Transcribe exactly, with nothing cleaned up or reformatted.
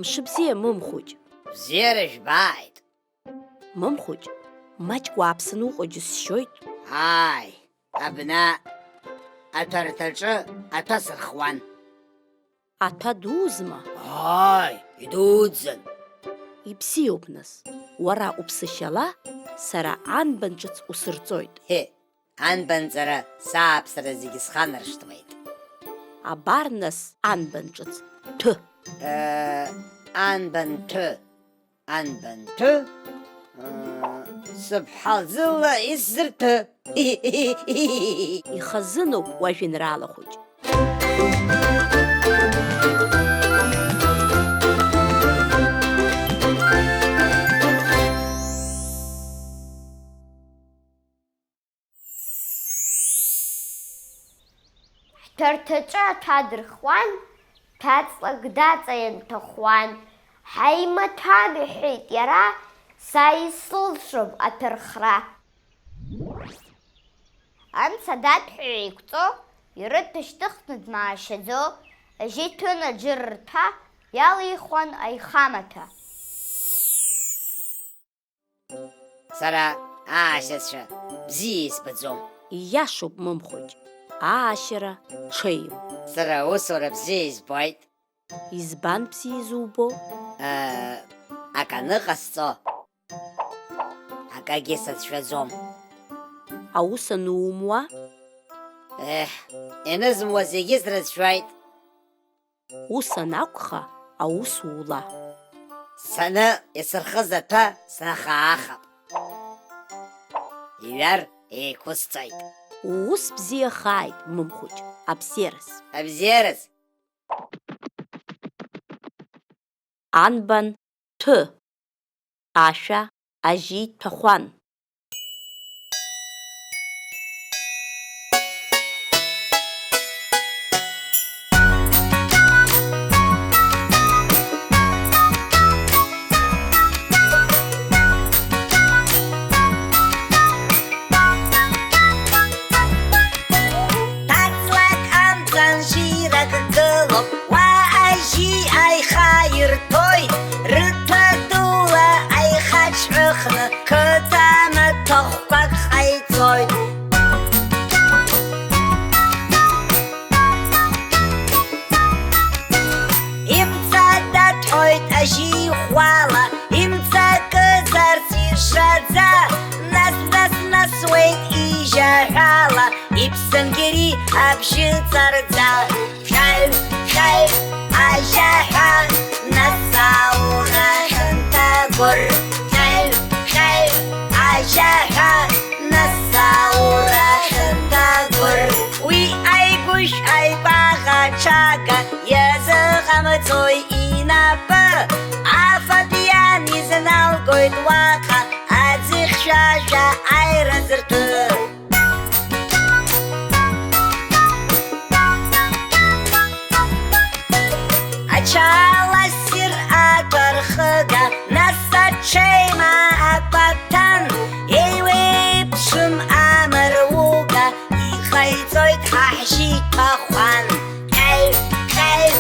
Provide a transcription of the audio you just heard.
Мшыбзиа, Мымхәыҷ. Бзиара жәбааит. Мымхәыҷ, маҷк уааԥсаны уҟоу џьысшьоит. Ааи, абна аҭәарҭаҿы аҭәа сырхуан. Аҭәа дуузма? Ааи, идуӡӡан. Ибзиоуп, нас, уара уԥсышьала сара анбан ҿыц усырҵоит. Ҳе, анбанҵара сааԥсара зегьы сханаршҭуеит. Абар, нас, анбан ҿыц, ҭәы. Э, анбан ҭәы, анбан ҭәы, э, сыԥҳа лзыла исзырҭәы. Ихазыноуп уажәеинраала хәыҷ. Ҳҭәарҭаҿы аҭәа дырхуан, ҭәаҵлак даҵа ианҭахуан. Ҳаимаҭәам, иҳәеит иара, са исылшом аҭәархра. Амца дадҳәа еиқәҵо, ирыҭәа шьҭыхны дмаашьаӡо, ажьи ҭәын аџыр рҭәа иалихуан аихамаҭәа. Сара аашьацәа бзиа избаӡом. Ииашоуп, Мымхәыҷ, аашьара ҽеим. Сара аусура бзиа избоит. Избан бзиа изубо? Э, аканы ҟасҵо. Акагьы сацәшәаӡом. Аус анумуа? Еҳ, ианызмуа зегьы срыцәшәоит. Ус анакәха, аус ула. Сцаны исырхыз аҭәа снахаахап. Иҩар еиқәысҵоит. Уус бзиахааит, Мымхәыҷ, абзиараз. Абзиараз. Анбан ҭәы, ашәа ажьи ҭәахәан. Ҭаҵлак амҵан жьирак гылоуп, уа ажьи аиха ирҭоит, рыҭәа дула аиха ҿыхны, қыҭа маҭәахәқәак ҟаиҵоит. Имца даҭәоит ажьи ӷәӷәала, имҵакызарц ишаӡа, нас, нас, нас уеит ижьаҳәала, иԥсынгьери абжьы ҵарӡа. Шәаҩ, шәаҩ, ажьаҳәа, нас аура хьанҭагәыр. Шәаҩ, шәаҩ, ажьаҳәа, нас аура хьанҭагәыр. Уи аигәышә аибаӷ аҽага иазыҟамҵои инапы? Афатә иан изналгоит уаҟа аӡыхь шәажәа аира зырҭәы. Ачала ссир аҭәа рхыга, нас аҽеима акәаҭан, еиуеиԥшым амыруга, иҟаиҵоит ҳа ҳжьи ҭәахәан. Ҟьаҩ, ҟьаҩ,